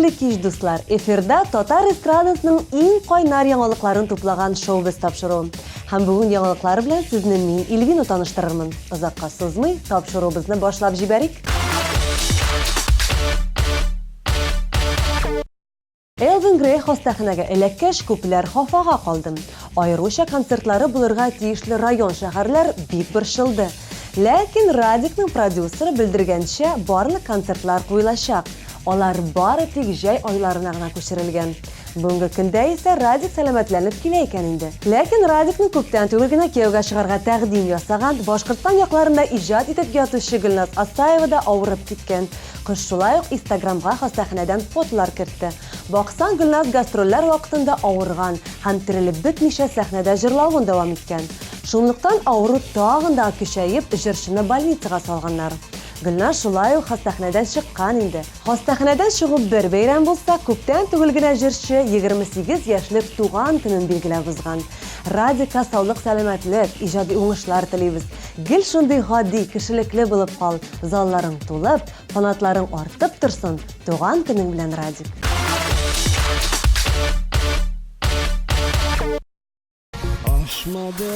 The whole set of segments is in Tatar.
Хәерле кич, дуслар! Эфирда татар эстрадасының иң кайнар яңалыкларын туплаган шоу-без тапшыруы. Һәм бүген яңалыклар белән сезне мин, Ильвина таныштырырмын. Озакка сузмый, тапшыруыбызны башлап җибәрик! Элвин Грей хастаханәгә эләккәч, күпләр хафага калды. Аеруча концертлары булырга тиешле район-шәһәрләр бик борчылды. Ләкин Радикның продюсеры белдергәнчә, барлык концертлар куелачак. Алар бары тик җәй айларына гына күчерелгән. Бүгенге көндә исә Радик сәламәтләнеп килә икән инде. Ләкин Радикның күптән түгел генә кияүгә чыгарга тәкъдим ясаган, Башкортстан якларында иҗат итеп ятучы Гөлназ Асаева да авырып киткән. Кыз шулай ук Инстаграмга хастаханәдән фотолар кертте. Баксаң, Гөлназ гастрольләр вакытында авырган һәм терелеп бетмичә сәхнәдә җырлавын дәвам иткән. Шунлыктан авыру тагын да көчәеп, җырчыны больницага салганнар. Гөлназ шулай ук хастаханәдән чыккан инде. Хастаханәдән чыгу бер бәйрәм булса, күптән түгел генә җырчы 28 яшьлек туган көнен билгеләп узган. Радикка саулык-сәламәтлек, иҗади уңышлар телибез. Гел шундый гади, кешелекле булып кал, залларың тулып, фанатларың артып торсын, туган көнең белән, Радик! Ашмады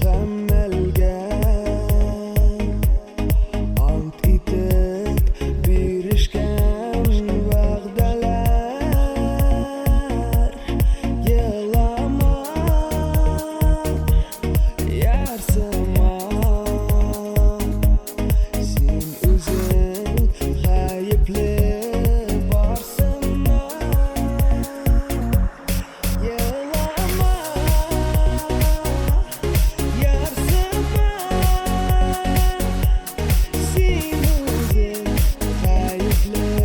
гамәлгә Ант итеп бирешкән вәгъдәләр Елама, ярсыма Син үзең гаепле барсына Елама, ярсыма, син үзең гаепле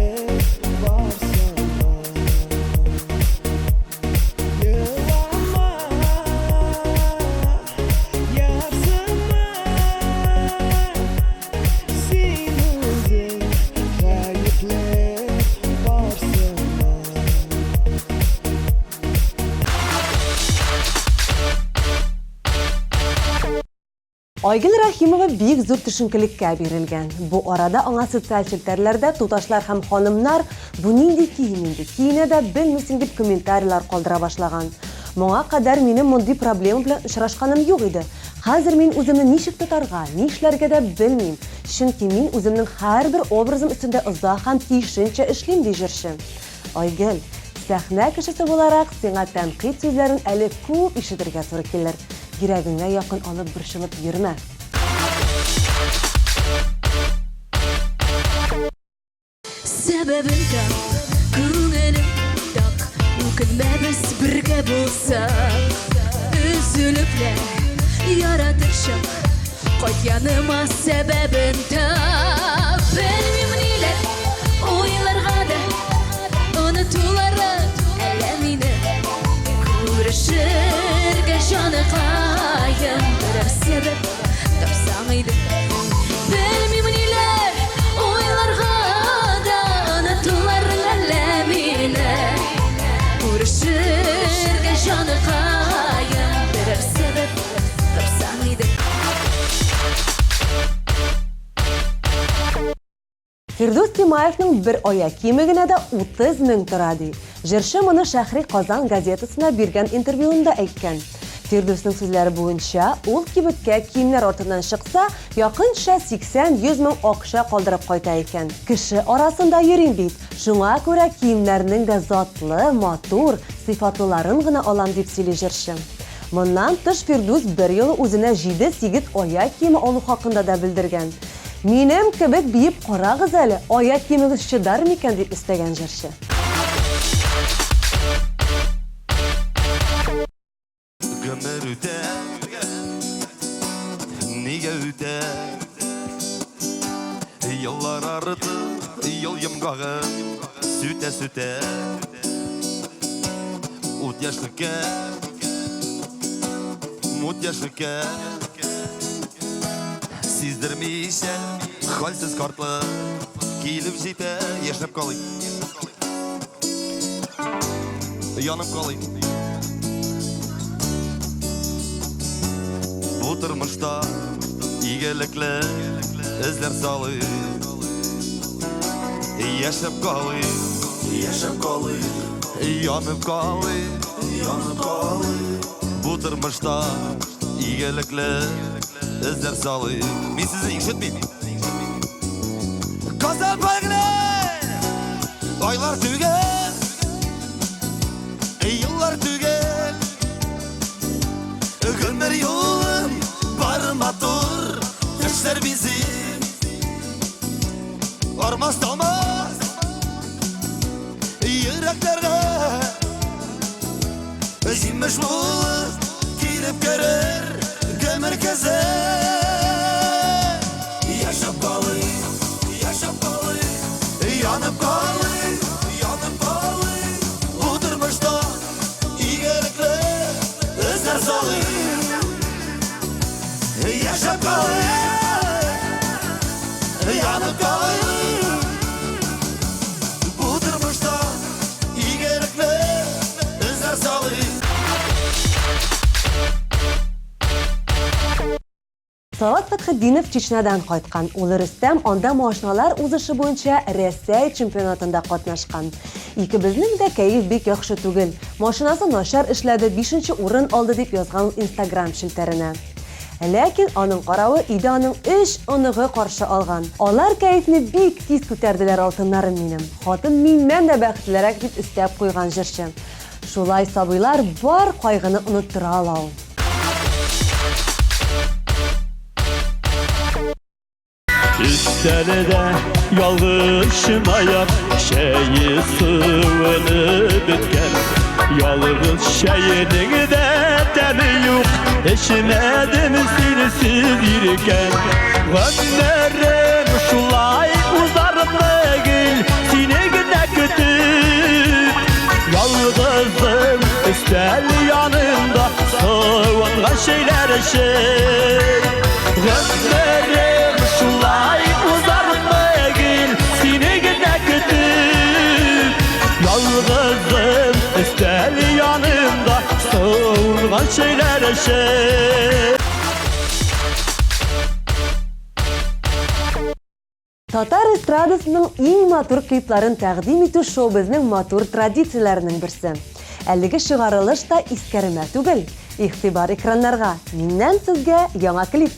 барсына. Елама, ярсыма, син үзең гаепле барсына. Айгөл Рәхимова бик зур төшенкелеккә бирелгән. Бу арада аңа социаль челтәрләрдә туташлар һәм ханымнар бу нинди кием инде, киенә дә белмисең дип комментарийлар калдыра башлаган. Моңа кадәр минем мондый проблема белән очрашканым юк иде. Хәзер мин үземне ничек тотарга, нишләргә дә белмим, чөнки мин үземнең һәрбер образым өстендә озак һәм тиешенчә эшлим, ди җырчы. Айгөл, сәхнә кешесе буларак, сиңа тәнкыйть сүзләрен әле күп ишетергә туры килер. Йөрәгеңә якын алып борчылып йөрмә. Сәбәбен тап, күңелем так, үкенмәбез бергә булсак. Өзелеп лә яратыр чак, кайт яныма сәбәбен тап. Белмим ниләр уйларга да, онытулары әллә мине. Күрешергә җаныкаем, берәр сәбәп тапсаң иде. Белмим ниләр уйларга да, онытулары әллә мине. Күрешергә җаныкаем, берәр сәбәп тапсаң иде. Фирдүс Тимаевның бер аяк киеме генә дә 30 мең тора, ди. Җырчы моны Шәһри Казан газетасына биргән интервьюында әйткән. Фирдүснең сүзләре буенча, ул кибеткә киемнәр артыннан чыкса, якынча 80-100 мең акча калдырып кайта икән. Кеше арасында йөрим бит, шуңа күрә киемнәрнең дә затлы, матур, сыйфатлыларын гына алам, дип сөйли җырчы. Моннан тыш Фирдүс берьюлы үзенә җиде-сигез аяк киеме алу хакында да белдергән. Минем кебек биеп карагыз әле, аяк киемегез чыдар микән, дип өстәгән җырчы. Гомер үтә, нигә үтә? Еллар арты, ел йомгагын сүтә-сүтә. Ут яшьлеккә, мут яшьлеккә. Сиздермичә, хәлсез картлык килеп җитә, яшәп калыйк. Янып калыйк. Бу тормышта игелекле эзләр салыйк. Яшәп калыйк, яшәп калыйк, янып калыйк, янып калыйк. Бу тормышта игелекле эзләр салыйк. Мин сезне ишетмим. Казан паркына айлар түгел, еллар түгел. Гомер юлым бар матур, төшләр бизи. Армас талмас йөрәкләргә җимеш булып килеп керер гомер көзе. Яшәп калыйк, яшәп калыйк, янып калыйк, янып калыйк. Бу тормышта игелекле эзләр салыйк. Яшәп калыйк, янып калыйк. Бу тормышта игелекле эзләр салыйк. Салават Фәтхетдинов Чечнядан кайткан. Улы Рөстәм анда машиналар узышы буенча Рәсәй чемпионатында катнашкан. Икебезнең дә кәеф бик яхшы түгел. Машинасы начар эшләде, бишенче урын алды, дип язган ул Инстаграм челтәренә. Ләкин аның каравы өйдә аның өч оныгы каршы алган. Алар кәефне бик тиз күтәрделәр, алтыннарым минем. Хатын миннән дә бәхетлерәк, дип өстәп куйган җырчы. Шулай сабыйлар бар кайгыны оныттыра ала ул. Өстәлдә ялгыз чынаяк чәе суынып беткән. Ялгыз чәенең дә тәме юк, эчмәдем синсез иркәм. Гомерем шулай узармы гел, сине генә көтеп. Ялгызым өстәл янында суынган чәйләр эчеп. Гомерем шулай узармы гел, сине генә көтеп. Ялгызым өстәл янында суынган чәйләр эчеп. Татар эстрадасының иң матур клипларын тәкъдим итү шоу безнең матур традицияләренең берсе. Әлеге чыгарылыш та искәрмә түгел. Игътибар экраннарга. Миннән сезгә яңа клип.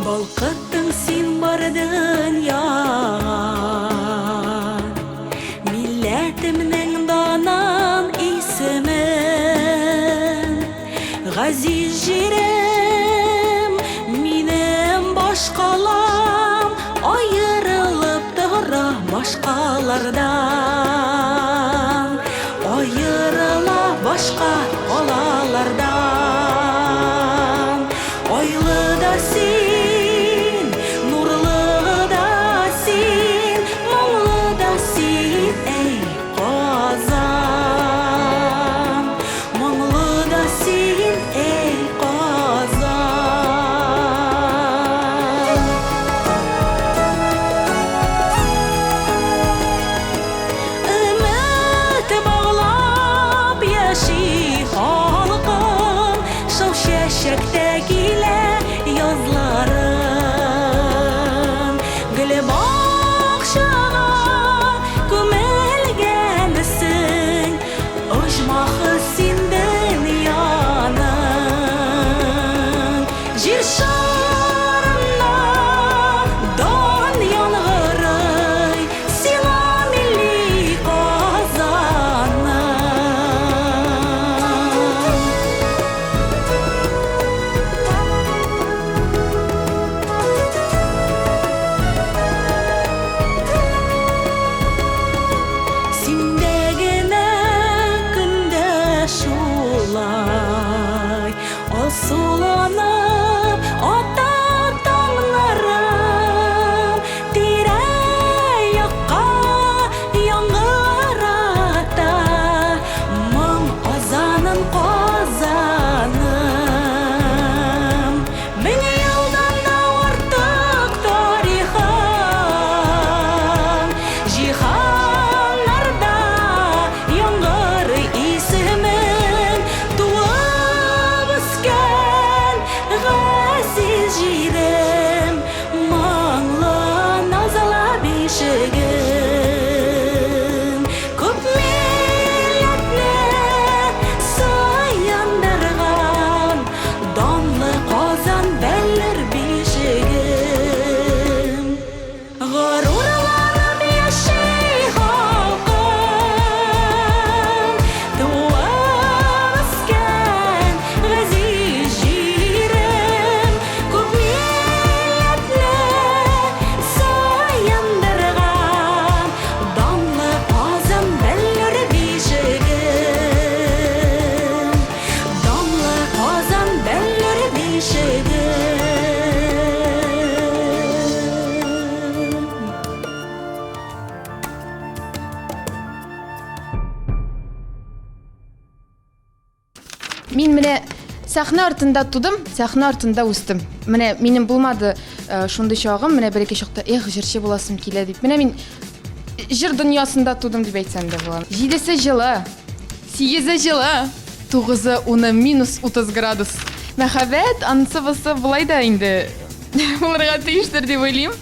Балкыттың син бар дөньяга, Милләтемнең данын исемен. Газиз җирем, минем башкалам, Аерылып тора башкалардан, Аерыла башка калалардан. Айлы да син, нурлы да син, моңлы да син, әй, Казан. Моңлы да син, әй, Казан. Өмет баглап яши халкым, шау чәчәктә килә язларын. Гөл бакчага күмелгәнсең, оҗмахы син дөньяның. Җир шарында дан яңгырый, сиңа милли Казаным. Мин менә сәхнә артында тудым, сәхнә артында үстем. Менә минем булмады э, шундый чагым, менә бәләкәй чакта, эх, җырчы буласым килә дип. Менә мин җыр дөньясында тудым дип әйтсәм дә була. Җидесе җылы, сигезе җылы, тугызы, уны минус 30 градус. Мәхәббәт, анысы-бусы болай да инде булырга тиештер дип уйлыйм.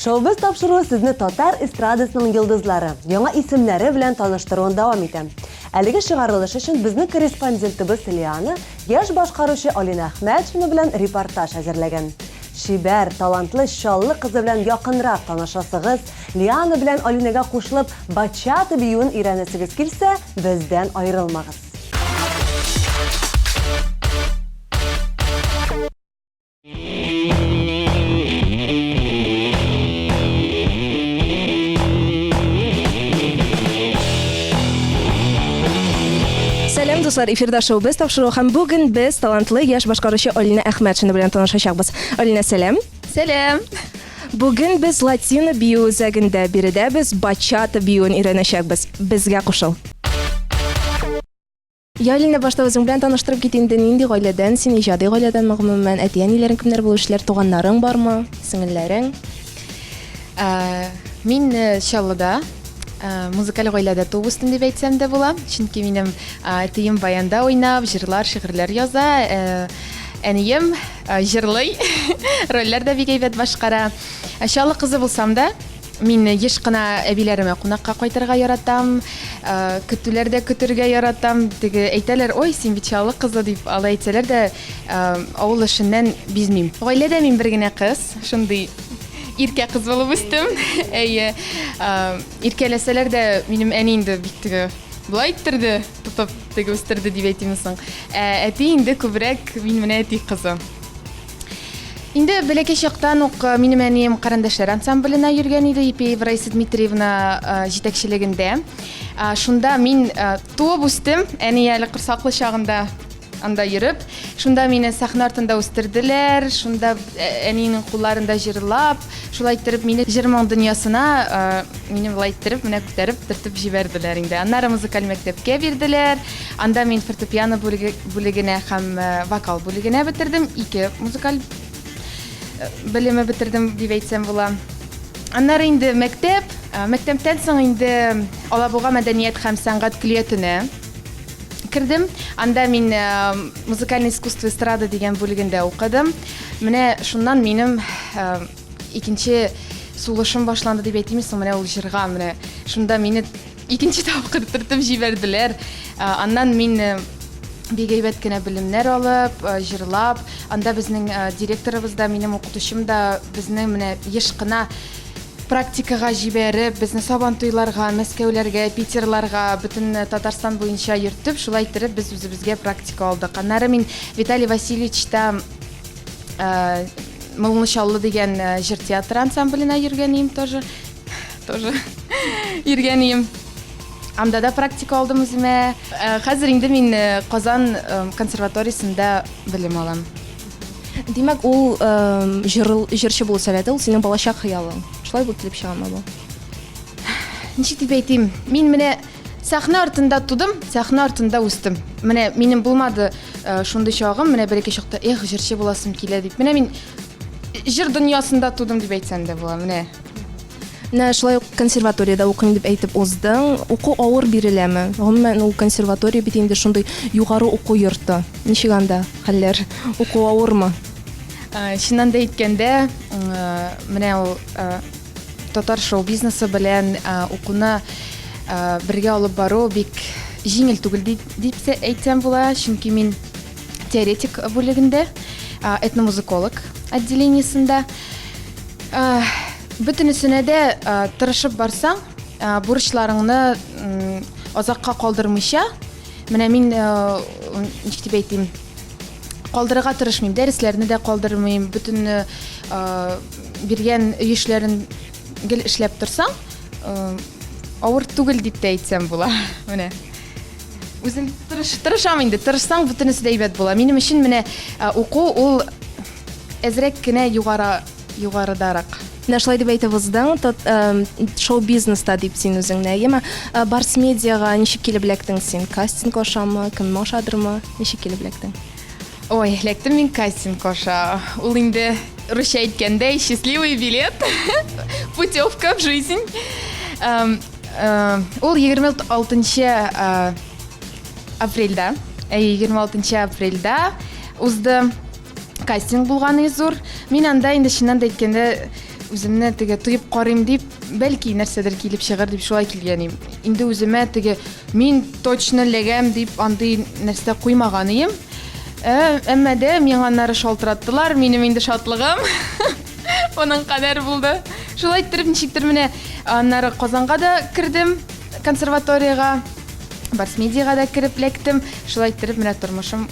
Шоу-біз тапшыруы сезне татар эстрадасының йолдызлары, яңа исемнәре белән таныштыруын дәвам итә. Әлеге чыгарылыш өчен безнең корреспондентыбыз Лиана яшь башкаручы Алинә Әхмәтшина белән репортаж әзерләгән. Чибәр, талантлы Чаллы кызы белән якынрак танышасыгыз, Лиана белән Алинәгә кушылып бачата биюен өйрәнәсегез килсә, бездән аерылмагыз. Сәлам, дуслар, эфирда шоу без тапшыруы һәм бүген без талантлы яшь башкаручы Алинә Әхмәтшина белән танышачакбыз. Алинә, сәлам. Сәлам. Бүген без Латина бию үзәгендә, биредә без бачата биюен өйрәнәчәкбез. Безгә кушыл. Я, Алинә, башта үзең белән таныштырып кит инде. Нинди гаиләдән син, иҗади гаиләдәнме гомумән? Әти-әниләрең кемнәр булып эшләр? Туганнарың бармы? Сеңелләрең? Ә, Мин э, Чаллыда э, музыкаль гаиләдә туып үстем дип әйтсәм дә була. Чөнки минем э, әтием баянда уйнап, җырлар, шигырьләр яза. Э, Әнием э, җырлый, рольләр дә бик әйбәт башкара. Ә Чаллы кызы булсам да, Мин еш кына әбиләремә кунакка кайтырга яратам, э, көтүләрдә көтергә яратам. Теге әйтәләр, ой, син бит Чаллы кызы дип, алай әйтсәләр дә, э, авыл эшеннән бизмим. Гаиләдә мин бер генә кыз, шундый иркә кыз булып үстем. Әйе, э, иркәләсәләр дә, минем әни инде бик теге болай иттерде, тотып теге үстерде дип әйтимме соң. Ә әти инде күбрәк мин менә әти кызы. Инде бәләкәй чактан ук э, минем әнием Карандәшләр ансамбленә йөргән иде, Ипеева Раиса Дмитриевна э, җитәкчелегендә. Э, шунда мин туып үстем, әни әле корсаклы чагында анда йөреп, шунда мине сәхнә артында үстерделәр, шунда әнинең кулларында җырлап, шулай иттереп мине җыр-моң дөньясына мине болай иттереп менә күтәреп төртеп җибәрделәр инде. Аннары музыкаль мәктәпкә бирделәр. Анда мин фортепиано бүлегенә һәм э, вокал бүлегенә бетердем. Ике музыкаль э, белеме бетердем дип әйтсәм була. Аннары инде мәктәп, э, мәктәптән соң инде Алабуга мәдәният һәм сәнгать көллиятенә кердем. Анда мин музыкальное искусство эстрада дигән бүлегендә укыдым. Менә шуннан минем икенче сулышым башланды дип әйтимме соң, менә ул җырга, менә шунда мине Икенче тапкыр төртеп җибәрделәр. Аннан мин бик әйбәт кенә белемнәр алып, җырлап, анда безнең директорыбыз да, минем укытучым да безне менә еш кына практикага җибәреп, безне Сабантуйларга, Мәскәүләргә, Питерларга, бөтен Татарстан буенча йөртеп, шулай иттереп без үзебезгә практика алдык. Аннары мин Виталий Васильевичта Моңлы Чаллы дигән җыр театры ансамбленә йөргән идем тоже. Тоже йөргән идем. Анда да практика алдым үземә. Э, хәзер инде мин э, Казан э, консерваториясендә белем алам. Димәк, ул җыр, җырчы булу сәләте, ул синең балачак хыялың. Шулай булып килеп чыгамы бу? Ничек дип әйтим? Мин менә сәхнә артында тудым, сәхнә артында үстем. Менә минем булмады шундый чагым, менә бәләкәй чакта, эх, җырчы буласым килә дип. Менә мин җыр дөньясында тудым дип әйтсәм дә була. Менә Менә шулай ук консерваториядә укыйм дип әйтеп уздың. Уку авыр биреләме? Гомумән, ул консерватория бит инде шундый югары уку йорты. Ничек анда хәлләр? Уку авырмы? Э, чыннан да әйткәндә, э, менә ул э, татар шоу-бизнесы белән укуны бергә алып бару бик җиңел түгел дип әйтсәм була, чөнки мин теоретик бүлегендә, этномузыколог отделениесендә. Бөтенесенә дә тырышып барсаң, бурычларыңны озакка калдырмыйча, менә мин ничек дип әйтим, калдырырга тырышмыйм, дәресләрне дә калдырмыйм, бөтен биргән өй эшләрен гел эшләп торсаң, авыр түгел дип тә әйтсәм була. Менә. Үзем тырыш, тырышам инде. Тырышсаң, бөтенесе дә әйбәт була. Минем өчен менә уку ул әзрәк кенә югары югарыдарак. Менә шулай дип әйтеп уздың, шоу-бизнеста дип син үзеңне, әйеме? Барс Медиага ничек килеп эләктең син? Кастинг ашамы, кем ашадырмы? Ничек килеп эләктең? Ой, эләктем мин кастинг аша. Ул инде русча әйткәндә, счастливый билет, путевка в жизнь. Ул 26 апрельдә, 26 апрельдә узды. Кастинг булган и зур. Мин анда инде чыннан да әйткәндә үземне теге тоеп карыйм дип, бәлки нәрсәдер килеп чыгыр дип шулай килгән идем. Инде үземә теге мин точно эләгәм дип андый нәрсә куймаган идем. Ә, әмма дә миңа аннары шалтыраттылар, минем инде шатлыгым моның кадәр булды. Шулай иттереп ничектер менә аннары Казанга да кердем консерваториягә, Барсмедиага да кереп эләктем. Шулай иттереп менә тормышым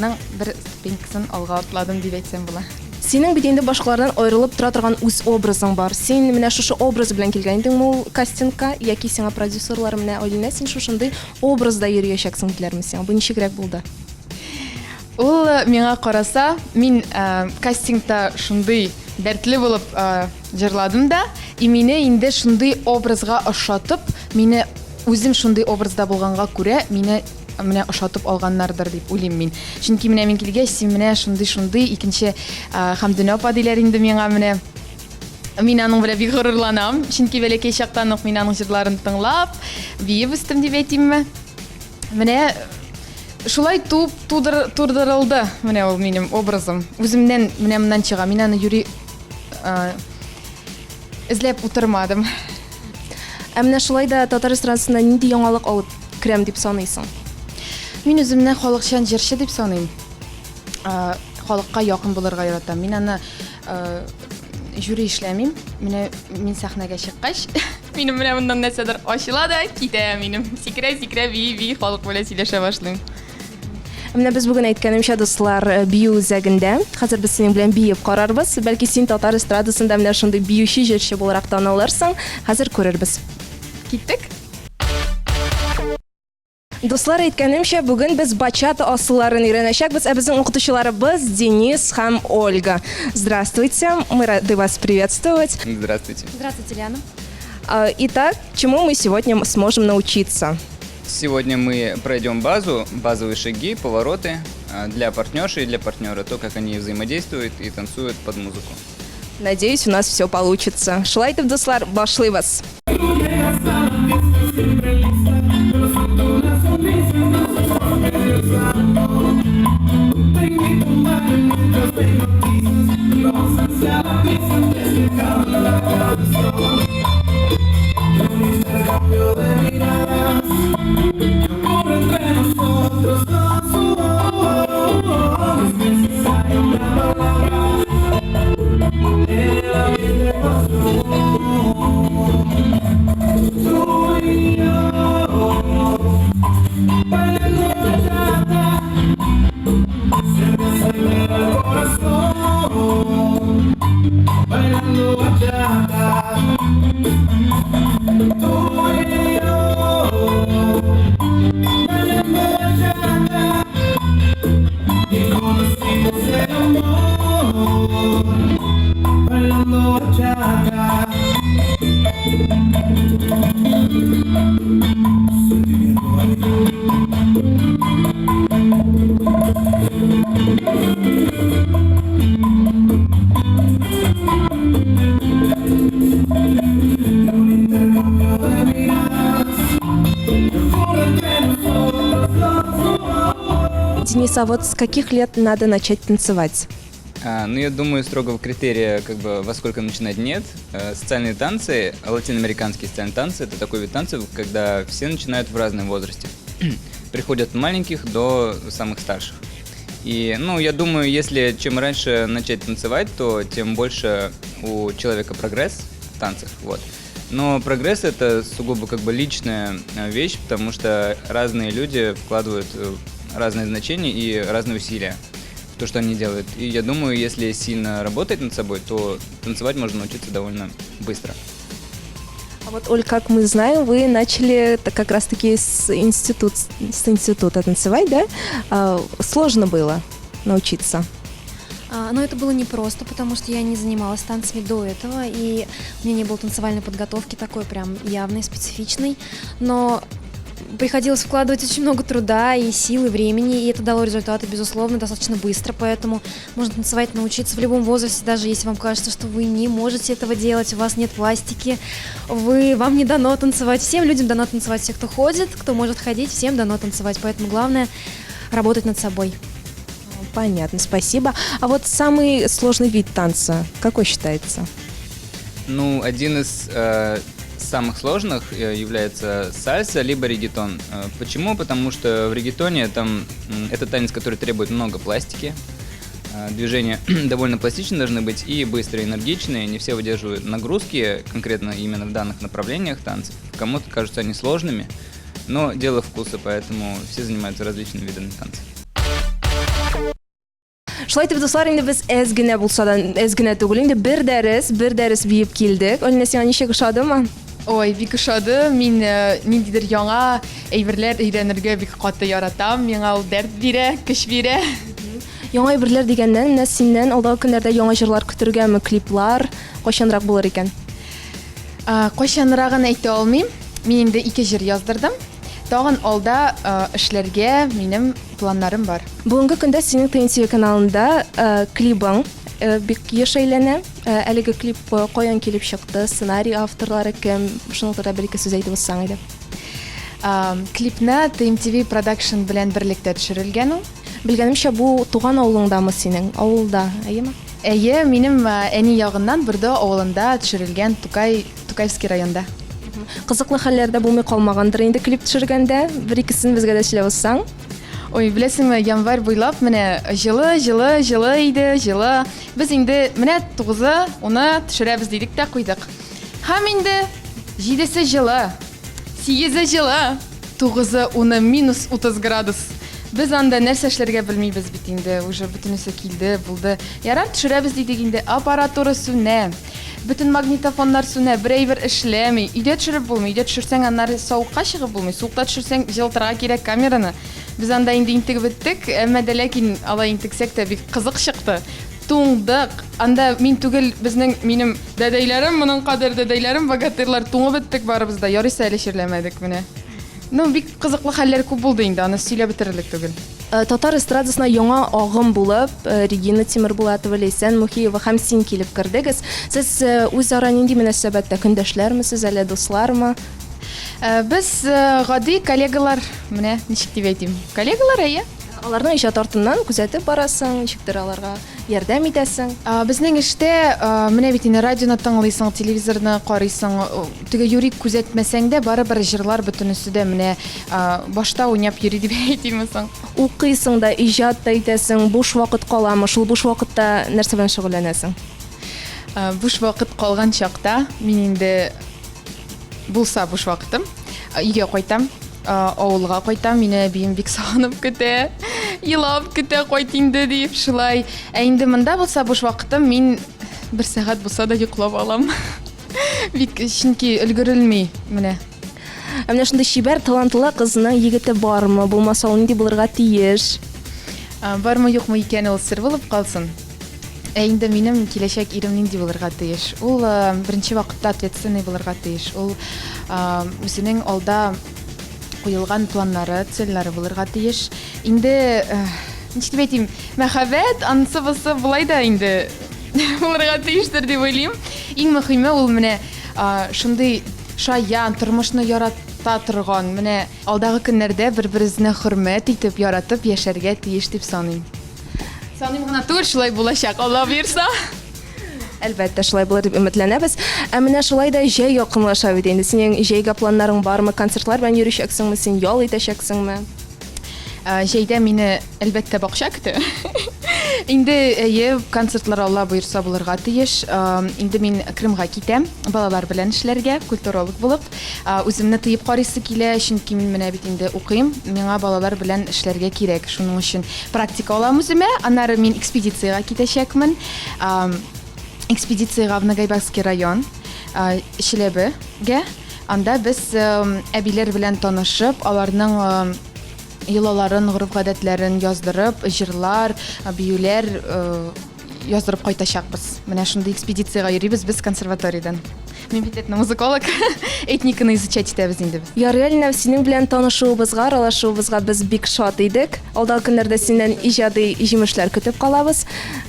ның бер ступенькасын алга атладым дип әйтсәм була. Синең бит инде башкалардан аерылып тора торган үз образың бар. Син менә шушы образ белән килгән идеңме ул кастингка яки сиңа продюсерлар менә Алинә син шушындый образда йөриячәксең диләрме сиңа? Бу ничегрәк булды? Ул э, миңа караса, мин э, кастингта шундый дәртле булып э, җырладым да, и мине инде шундый образга ошатып, мине үзем шундый образда булганга күрә, мине менә ошатып алганнардыр дип уйлыйм мин. Чөнки менә мин килгәч, син менә шундый-шундый, икенче Хәмдүнә апа диләр инде миңа менә. Мин аның белән бик горурланам, чөнки бәләкәй чактан ук мин аның җырларын тыңлап, биеп үстем дип әйтимме. Менә шулай туып тудыр, тудырылды менә ул минем образым. Үземнән менә моннан чыга. Мин аны юри эзләп утырмадым. Ә менә шулай да татар эстрадасына нинди яңалык алып керәм дип саныйсың? Мин үземне халыкчан җырчы дип саныйм. Халыкка якын булырга яратам. Мин аны жюри эшләмим. Менә мин сәхнәгә чыккач, минем менә моннан нәрсәдер ачыла да китә минем. Сикерә-сикерә, бии-бии халык белән сөйләшә башлыйм. Менә без бүген әйткәнемчә, дуслар, э, бию үзәгендә. Хәзер без синең белән биеп карарбыз. Бәлки син татар эстрадасында менә шундый биюче җырчы буларак танылырсың. Хәзер күрербез. Киттек. Дуслар, әйткәнемчә, бүген без бачата асылларын өйрәнәчәкбез. Ә безнең укытучыларыбыз Денис һәм Ольга. Здравствуйте, мы рады вас приветствовать. Здравствуйте. Здравствуйте, Лиана. Итак, чему мы сегодня сможем научиться? Сегодня мы пройдем базу, базовые шаги, повороты для партнерши и для партнера, то, как они взаимодействуют и танцуют под музыку. Надеюсь, у нас все получится. Шулай итеп, дуслар, башлыйбыз. Денис, а вот с каких лет надо начать танцевать? Ну, я думаю, строгого критерия, как бы, во сколько начинать, нет. Социальные танцы, латиноамериканские социальные танцы, это такой вид танцев, когда все начинают в разном возрасте. Приходят от маленьких до самых старших. И, ну, я думаю, если чем раньше начать танцевать, то тем больше у человека прогресс в танцах, вот. Но прогресс это сугубо как бы личная вещь, потому что разные люди вкладывают разные значения и разные усилия в то, что они делают. И я думаю, если сильно работать над собой, то танцевать можно научиться довольно быстро. А вот, Оль, как мы знаем, вы начали как раз-таки с института танцевать, да? Сложно было научиться? А, но это было непросто, потому что я не занималась танцами до этого, и у меня не было танцевальной подготовки такой прям явной, специфичной. Но приходилось вкладывать очень много труда и сил, и времени, и это дало результаты, безусловно, достаточно быстро, поэтому можно танцевать научиться в любом возрасте, даже если вам кажется, что вы не можете этого делать, у вас нет пластики, вы, вам не дано танцевать. Всем людям дано танцевать, все, кто ходит, кто может ходить, всем дано танцевать, поэтому главное работать над собой. Понятно, спасибо. А вот самый сложный вид танца какой считается? Ну, один из самых сложных является сальса либо реггетон. Почему? Потому что в реггетоне там это танец, который требует много пластики. Движения довольно пластичные должны быть и быстрые, энергичные. Не все выдерживают нагрузки конкретно именно в данных направлениях танцев. Кому-то кажутся они сложными, но дело вкуса, поэтому все занимаются различными видами танцев. Шулай итеп, дуслар, инде без әз генә булса да, әз генә түгел, инде бер дәрес, бер дәрес биеп килдек. Алинә, сиңа ничек ошадымы? Ой, бик ошады. Мин э, ниндидер яңа әйберләр өйрәнергә бик каты яратам. Миңа ул дәрт бирә, көч бирә. Яңа әйберләр дигәннән, менә синнән алдагы көннәрдә яңа җырлар көтергәме, клиплар кайчанрак булыр икән? Кайчанрагын әйтә алмыйм. Мин инде ике җыр яздырдым. Тагын алда эшләргә минем планнарым бар. Бүгенге көндә синең ТНТ каналында клибың бик еш әйләнә. Әлеге клип каян килеп чыкты? Сценарий авторлары кем? Шуның турында бер-ике сүз әйтеп узсаң иде. Клипны TMTV Production белән берлектә төшерелгән ул. Белгәнемчә, бу туган авылыңдамы синең? Авылда, әйеме? Әйе, минем әни ягыннан Бордо авылында төшерелгән Тукай, Тукаевский районда. Кызыклы хәлләр дә булмый калмагандыр инде клип төшергәндә. Бер-икесен безгә дә сөйләп узсаң. Ой, беләсеңме, январь буйлап менә җылы, җылы, җылы иде, җылы. Без инде менә тугызы, уны төшерәбез дидек тә куйдык. Һәм инде җидесе җылы, сигезе җылы, тугызы, уны минус 30 градус. Без анда нәрсә эшләргә белмибез бит инде, уже бөтенесе килде, булды. Ярар, төшерәбез дидек инде, аппаратура сүнә. Бөтен магнитофоннар сүнә, бер әйбер эшләми. Өйдә төшереп булмый, өйдә төшерсәң, аннары савыкка чыгып булмый. Суыкта төшерсәң, җылытырга кирәк камераны. Без анда инде интегеп беттек, әмма дә ләкин алай интексәк тә бик кызык чыкты. Туңдык. Анда мин түгел, безнең минем дәдәйләрем, моның кадәр дәдәйләрем, богатырьлар туңып беттек барыбыз да. Ярыйсы әле чирләмәдек менә. Ну, бик кызыклы хәлләр күп булды инде, аны сөйләп бетерерлек түгел. Э, татар эстрадасына яңа агым булып, э, Регина Тимербулатова, Ләйсән Мухиева һәм син килеп кердегез. Сез э, үзара нинди мөнәсәбәттә көндәшләрме сез, әллә дуслармы? Без гади коллегалар, менә ничек дип әйтим. Коллегалар, әйе. Аларның иҗат артыннан күзәтеп барасың, ничектер аларга ярдәм итәсең. Безнең эштә менә бит инде радионы тыңлыйсың, телевизорны карыйсың, теге юри күзәтмәсәң дә, барыбер җырлар бөтенесе дә менә башта уйнап йөри дип әйтимме соң? Укыйсың да, иҗат та итәсең, буш вакыт каламы? Шул буш вакытта нәрсә белән шөгыльләнәсең? Буш вакыт калган чакта мин инде булса буш вакытым, өйгә кайтам, авылга кайтам, мине әбием бик сагынып көтә, елап көтә, кайт инде дип шулай. Ә инде монда булса буш вакытым, мин бер сәгать булса да йоклап алам. Бик чөнки өлгерелми менә. Ә менә шундый чибәр, талантлы кызның егете бармы? Булмаса, ул нинди булырга тиеш? Бармы, юкмы икәне ул сер булып калсын. Ә инде минем киләчәк ирем нинди булырга тиеш? Ул э, беренче вакытта ответственный булырга тиеш. Ул э, үзенең алда куелган планнары, цельләре булырга тиеш. Инде э, ничек дип әйтим, мәхәббәт, анысы бусы болай да инде булырга тиештер дип уйлыйм. Иң мөһиме ул менә шундый шаян, тормышны ярата торган, менә алдагы көннәрдә бер-беребезне хөрмәт итеп, яратып яшәргә тиеш дип саныйм. Саныйм гына түгел, шулай булачак, Алла боерса. Әлбәттә, шулай булыр дип өметләнәбез. Ә менә шулай да җәй якынлаша бит инде. Синең җәйгә планнарың бармы? Концертлар белән йөрәчәксеңме? Син ял итәчәксеңме? Ә, җәйдә мине, әлбәттә, бакча көтә. Инде, әйе, концертлар Алла боерса булырга тиеш. Ә, инде мин Крымга китәм, балалар белән эшләргә, культуролог булып. Үземне тыеп карыйсы килә, чөнки мин менә бит инде укыйм, миңа балалар белән эшләргә кирәк. Шуның өчен практика алам үземә. Аннары мин экспедициягә китәчәкмен. Экспедициягә в Нагайбакский район, Чиләбегә. Анда без әбиләр белән танышып, аларның йолаларын, гореф-гадәтләрен яздырып, җырлар, биюләр. яздырып кайтачакбыз. Менә шундый экспедициягә йөрибез без консерваториядән. Мин бит этномузыколог, этниканы изучать итәбез инде без. Ярый, Алинә, синең белән танышуыбызга, аралашуыбызга без бик шат идек. Алдагы көннәрдә синнән иҗади җимешләр көтеп калабыз.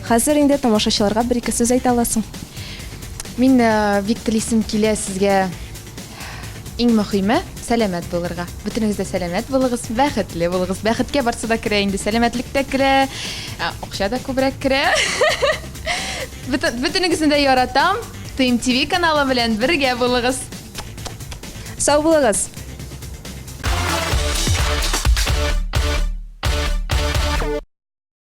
Хәзер инде тамашачыларга бер-ике сүз әйтә аласың. Мин э, бик телисем килә сезгә иң мөхиме сәламәт булырга. Бөтенегез дә сәламәт булыгыз, бәхетле булыгыз. Бәхеткә барсы да керә инде, сәламәтлек тә керә, э, акча да күбрәк керә. Бөтенегезне дә яратам. ТМТВ каналы белән бергә булыгыз. Сау булыгыз.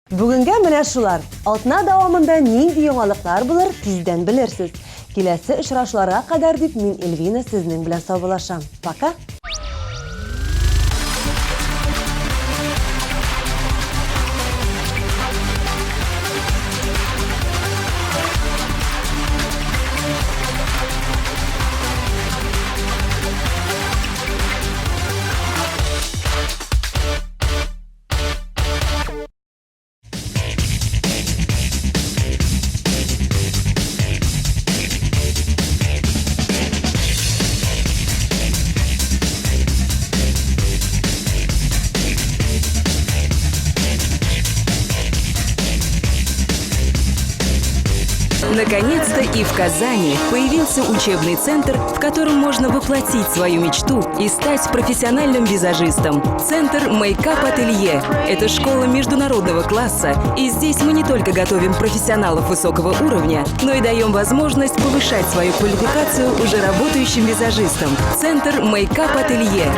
Бүгенгә менә шулар. Атна дәвамында нинди яңалыклар булыр, тиздән белерсез. Киләсе очрашуларга кадәр дип мин Эльвина сезнең белән саубуллашам. Пока! Наконец-то и в Казани появился учебный центр, в котором можно воплотить свою мечту и стать профессиональным визажистом. Центр Мейкап Ателье – это школа международного класса, и здесь мы не только готовим профессионалов высокого уровня, но и даем возможность повышать свою квалификацию уже работающим визажистам. Центр Мейкап Ателье.